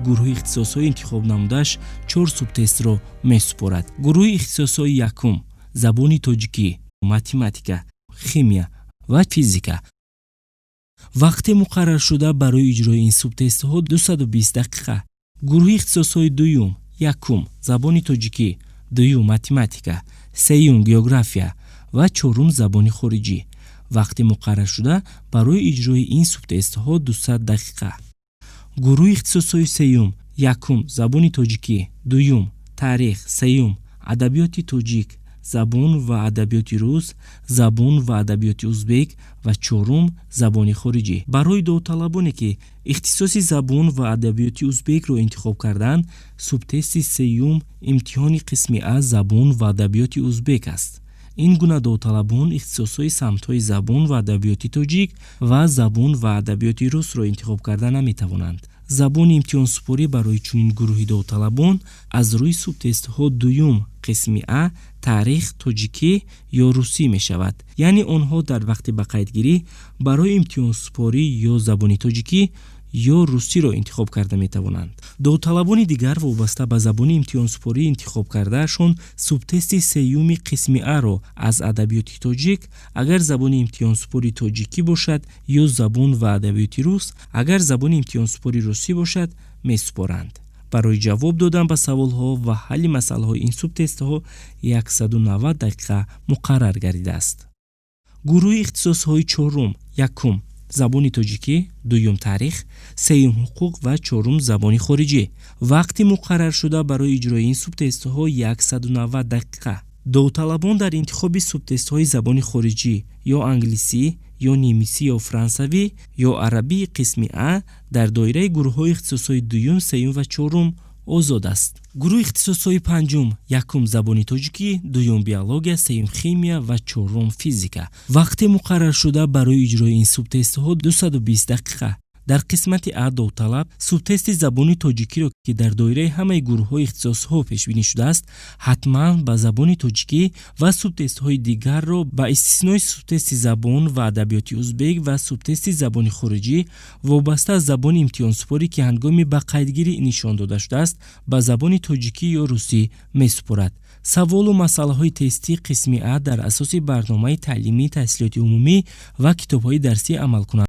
Гурӯҳи ихтисосҳои интихобнамудааш чор субтестро месупорад. Гурӯҳи ихтисосҳои якум: забони тоҷикӣ, математика, химия ва физика. Вақти муқарраршуда барои иҷрои ин субтестҳо 220 дақиқа. Гурӯҳи ихтисосҳои дуюм: якум, забони тоҷикӣ, дуюм, математика, сеюм, география ва чорум, забони хориҷӣ. Вақти муқарраршуда барои иҷрои ин субтестҳо 200 дақиқа. Гурӯҳи ихтисосҳои сеюм: якум, забони тоҷикӣ, дуюм, таърих, сеюм, адабиёти тоҷик, забон ва адабиёти рус, забон ва адабиёти узбек ва чорум, забони хориҷӣ. Барои довталабоне, ки ихтисоси забон ва адабиёти узбекро интихоб карданд, субтести сеюм имтиҳони қисми А забон ва адабиёти узбек аст. Ин гуна довталабон ихтисосҳои самтҳои забон ва адабиёти тоҷик ва забон ва адабиёти русро интихоб карда наметавонанд. Забони имтиҳонсупорӣ барои чунин гурӯҳи довталабон аз рӯи субтестҳо дуюм қисми А таърих, тоҷикӣ ё русӣ мешавад, яъне онҳо дар вақти ба қайдгирӣ барои имтиҳонсупорӣ ё забони тоҷикӣ, ё русиро интихоб карда метавонанд. Довталабони дигар вобаста ба забони имтиҳонсупорӣ интихоб кардаашон субтести сеюми қисми Аро аз адабиёти тоҷик, агар забони имтиҳонсупорӣ тоҷикӣ бошад, ё забон ва адабиёти рус, агар забони имтиҳонсупорӣ русӣ бошад, месупоранд. Барои ҷавоб додан ба саволҳо ва ҳалли масъалаҳои ин субтестҳо 190 дақиқа муқаррар гардидааст. Гурӯҳи ихтисосҳои чорум: якум, забони тоҷикӣ, дуюм, таърих, сеюм, ҳуқуқ ва чорум, забони хориҷӣ. Вақти муқарраршуда барои иҷрои ин субтестҳо 190 дақиқа. Довталабон дар интихоби субтестҳои забони хориҷӣ ё англисӣ, ё немисӣ, ё франсавӣ, ё арабии қисми А дар доираи гурӯҳҳои ихтисосҳои дуюм, сеюм ва чорум озод аст. Гурӯҳи ихтисосҳои панҷум: якум, забони тоҷикӣ, дуюм, биология, сеюм, химия ва чорум, физика. Вақти муқарраршуда барои иҷрои ин субтестҳо 220 дақиқа. Дар қисмати А довталаб субтести забони тоҷикиро, ки дар доираи ҳамаи гурӯҳҳои ихтисосҳо пешбинӣ шудааст, ҳатман ба забони тоҷикӣ ва субтестҳои дигарро ба истиснои субтести забон ва адабиёти узбек ва субтести забони хориҷӣ вобаста аз забони имтиҳонсупорӣ, ки ҳангоми ба қайдгирӣ нишон дода шудааст, ба забони тоҷикӣ ё русӣ месупорад. Саволу масъалаҳои тестии қисми А дар асоси барномаи таълимии таҳсилоти умумӣ ва китобҳои дарсӣ амал кунанд.